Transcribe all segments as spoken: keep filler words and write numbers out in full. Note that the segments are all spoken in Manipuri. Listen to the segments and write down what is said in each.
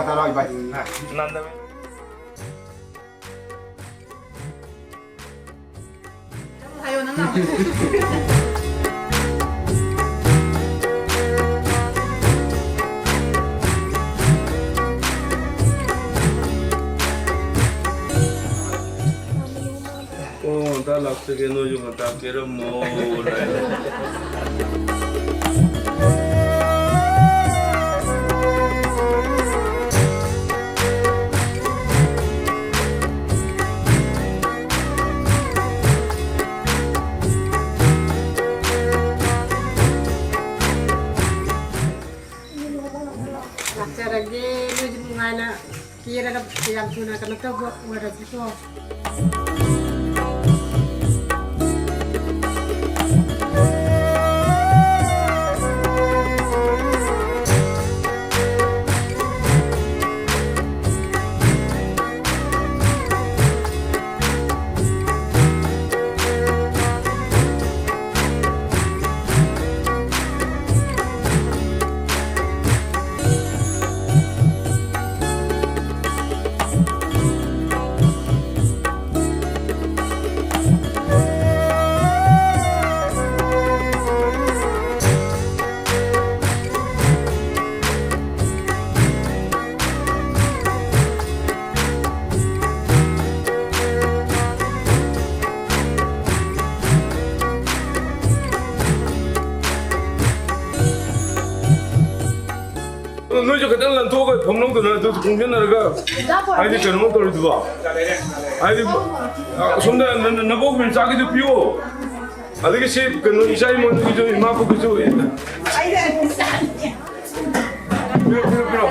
ꯇꯔꯥ ꯏꯕꯥꯏ꯫ ꯅꯟꯗ꯫ ꯍꯥꯏꯌꯣ, ꯅꯪꯅ꯫ ꯑꯣ, ꯉꯟꯇꯥ ꯂꯥꯛꯆꯒꯦ, ꯅꯣꯏꯁꯨ ꯉꯟꯇꯥ ꯀꯦꯔꯝꯃꯣ꯫ ꯂꯥꯛꯆꯔꯒꯦ, ꯅꯣꯏꯁꯨ ꯅꯨꯡꯉꯥꯏꯅ ꯀꯦꯔꯒ ꯌꯥꯝ ꯊꯨꯅ ꯀꯩꯅꯣ ꯇꯧꯕ ꯑꯣꯏꯔꯁꯤꯀꯣ꯫ ꯅꯣꯏꯁꯨ ꯈꯤꯇꯪ ꯂꯪꯊꯣꯛꯑꯒ ꯐꯝꯂꯝꯗꯅ ꯑꯗꯨ ꯈꯣꯡꯖꯤꯟꯅꯔꯒ ꯍꯥꯏꯗꯤ ꯀꯩꯅꯣꯝ ꯇꯧꯔꯤꯗꯨꯕꯣ? ꯍꯥꯏꯗꯤ ꯑꯁꯣꯝꯗ ꯅ-, ꯅ-, ꯅꯕꯣꯛ ꯃꯆꯥꯒꯤꯗꯨ ꯄꯤꯌꯣ꯫ ꯑꯗꯒꯤ ꯁꯤ ꯀꯩꯅꯣ ꯏꯆꯥ ꯏꯃꯣꯏꯅꯨꯒꯤꯁꯨ ꯏꯃꯥ ꯄꯣꯛꯀꯤꯁꯨ ꯄꯤꯔꯣ, ꯄꯤꯔꯣ, ꯄꯤꯔꯣ꯫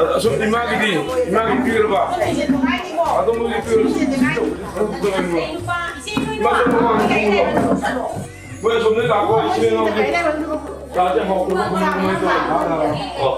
ꯑ-, ꯑꯁꯣꯝ ꯏꯃꯥꯒꯤꯗꯤ, ꯏꯃꯥꯒꯤ ꯄꯤꯔꯕ? ꯑꯗꯣꯝꯒꯤ ꯄꯤꯔꯣ꯫ ꯏꯃꯥ ꯆꯠꯂꯣ, ꯃꯃꯥꯡꯗ ꯆꯠꯂꯣ꯫ ꯃꯣꯏ ꯑꯁꯣꯝꯗ ꯂꯥꯛꯄ ꯏꯆꯤꯜ ꯏꯅꯥꯎꯒꯤ ꯆꯥꯁꯦ ꯍꯥꯎꯇꯕ ꯀꯃꯥꯏ ꯀꯃꯥꯏ ꯇꯧꯔꯦ? ꯑꯣ꯫